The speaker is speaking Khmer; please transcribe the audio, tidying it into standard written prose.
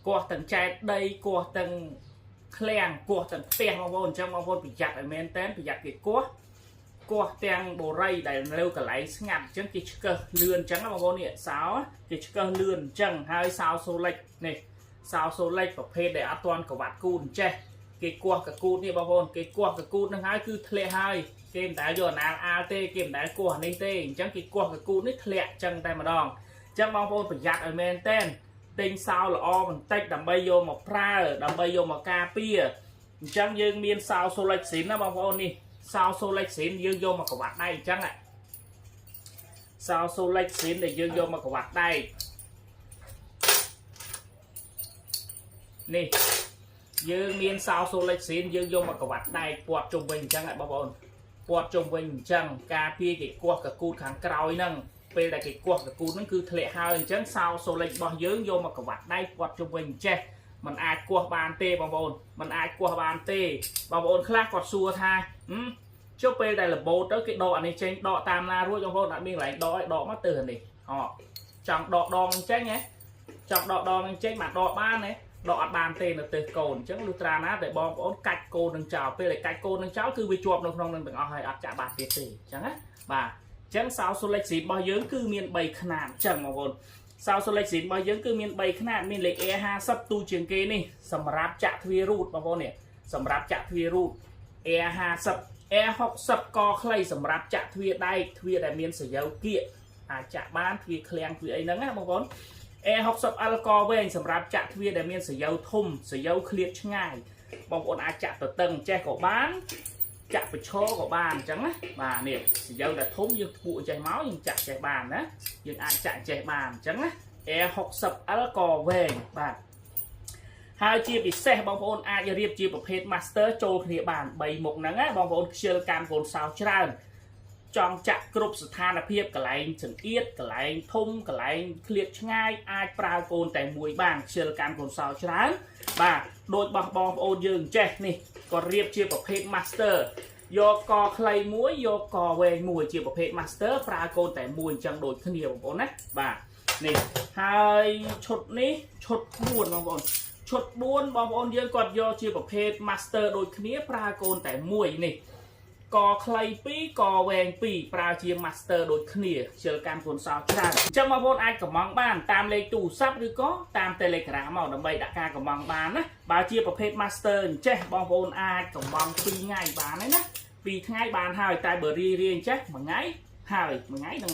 គាស់ទាំងចែកដីគាស់ទាំងឃ្លាំងគាស់ទាំងផ្ទះបងប្អូនអញ្ចឹងបងប្អូនប្រយ័ត្នឲ្យមែនតែនប្រយ័ត្នគេគាស់គាស់ទាំងបូរីដែលនៅកន្លែងស្ងាត់អញ្ចឹងគេឆ្កឹះលឿនអញ្ចឹងណាបងប្អូននេះសោគេឆ្កឹះលឿនអញ្ចឹងហើយសោសូលិចនេះសោសូលិចប្រភេទដែលអត់ទាន់ក្រវ៉ាត់គូនចេះគេគាស់កកូតនេះបងប្អូនគេគាស់កកូតនឹងហើយគឺធ្លាក់ហើយគេមិនដែលយកអាណាលអាលទេគេមិនដែលគាស់នេះទេអញ្ចឹងគេគាស់កកូតនេះធ្លាក់អញ្ចឹងតែម្ដងអញ្ចឹងបងប្អូនប្រយ័ត្នឲ្យមែនតែនទិញសោល្អបន្តិចដើម្បីយកមកប្រើដើម្បីយកមកការពារអញ្ចឹងយើងមានសោសូលិចស៊ីនណាបងប្អូននេះសោសូលិចស៊ីនយើងយកមកក្រវ៉ាត់ដៃអញ្ចឹងសោសូលិចស៊ីនដែលយើងយកមកក្រវ៉ាត់ដៃនេះយើងមានសោសូលិចស៊ីនយើងយកមកក្រវ៉ាត់ដែកព័ទ្ធជុំវិញអញ្ចឹងបងប្អូនព័ទ្ធជុំវិញអញ្ចឹងការពារគេគាស់កកូតខាងក្រោយហ្នឹងពេលដែលគេគាស់កកូតហ្នឹងគឺធ្លាក់ហើយអញ្ចឹងសោសូលិចរបស់យើងយកមកក្រវ៉ាត់ដែកព័ទ្ធជុំវិញចេះมันអាចគាស់បានទេបងប្អូនมันអាចគាស់បានទេបងប្អូនខ្លះគាត់សួរថាចុះពេលដែលរបូតទៅគេដកអានេះចេញដកតាមណារួចបងប្អូនអត់មានកន្លែងដកឲ្យដកមកទៅអានេះអចង់ដកដងអញ្ចឹងហ៎ចង់ដកដងអញ្ចឹងមកដកបានទេដកអត់បានទេនៅទិសកូនអញ្ចឹងលុះត្រាណាតែបងប្អូនកាច់កូននឹងចោលពេលដែលកាច់កូននឹងចោលគឺវាជាប់នៅក្នុងនឹងទាំងអស់ហើយអត់ចាក់បាត់ទៀតទេអញ្ចឹងណាបាទអញ្ចឹងសោសូលិចស៊ីរបស់យើងគឺមាន3ខ្នាតអញ្ចឹងបងប្អូនសោសូលិចស៊ីរបស់យើងគឺមាន3ខ្នាតមានលេខ A50 ទូជាងគេនេះសម្រាប់ចាក់ទ្វាររូតបងប្អូននេះសម្រាប់ចាក់ទ្វាររូត A50 A60 កខ្លីសម្រាប់ចាក់ទ្វារដែកទ្វារដែលមានសយោគៀកអាចចាក់បានទ្វារឃ្លាំងទ្វារអីហ្នឹងណាបងប្អូន A60L កវែងសម្រាប់ចាក់ទ្វារដែលមានសយោធំសយោឃ្លាតឆ្ងាយបងប្អូនអាចចាក់ទៅតឹងចេះក៏បានចាក់ប្រឈរក៏បានអញ្ចឹងណាបាទនេះសយោដែលធំយើងធ្ពួកចេះមកយើងចាក់ចេះបានណាយើងអាចចាក់ចេះបានអញ្ចឹងណា A60L កវែងបាទហើយជាពិសេសបងប្អូនអាចរៀបជាប្រភេទ Master ចូលគ្នាបាន3មុខហ្នឹងណាបងប្អូនខ្ជិលកាន់កូនសោច្រើនចង់ចាក់គ្រប់ស្ថានភាពកន្លែងចង្អៀតកន្លែងធំកន្លែងឃ្លាតឆ្ងាយអាចប្រើកូនតែមួយបានខ្ជិលកាន់កូនសោច្រើនបាទដូចបោះបងប្អូនយើងចេះនេះក៏រៀបជាប្រភេទ Master យកកខ្លីមួយយកកវែងមួយជាប្រភេទ Master ប្រើកូនតែមួយអញ្ចឹងដូចគ្នាបងប្អូនណាបាទនេះហើយឈុតនេះឈុត4បងប្អូនឈុត4បងប្អូនយើងគាត់យកជាប្រភេទ Master ដូចគ្នាប្រើកូនតែមួយនេះកខ្លី2កវែង2ប្រើជា Master ដូចគ្នាខ្ជិលកាន់កូនសោច្រើនអញ្ចឹងបងប្អូនអាចកំងបានតាមលេខទូរស័ព្ទឬក៏តាម Telegram មកដើម្បីដាក់ការកំងបានណាបើជាប្រភេទ Master អញ្ចេះបងប្អូនអាចកំង2ថ្ងៃបានហើយណា2ថ្ងៃបានហើយតែបើរាយរាយអញ្ចេះមួយថ្ងៃហើយមួយថ្ងៃនឹង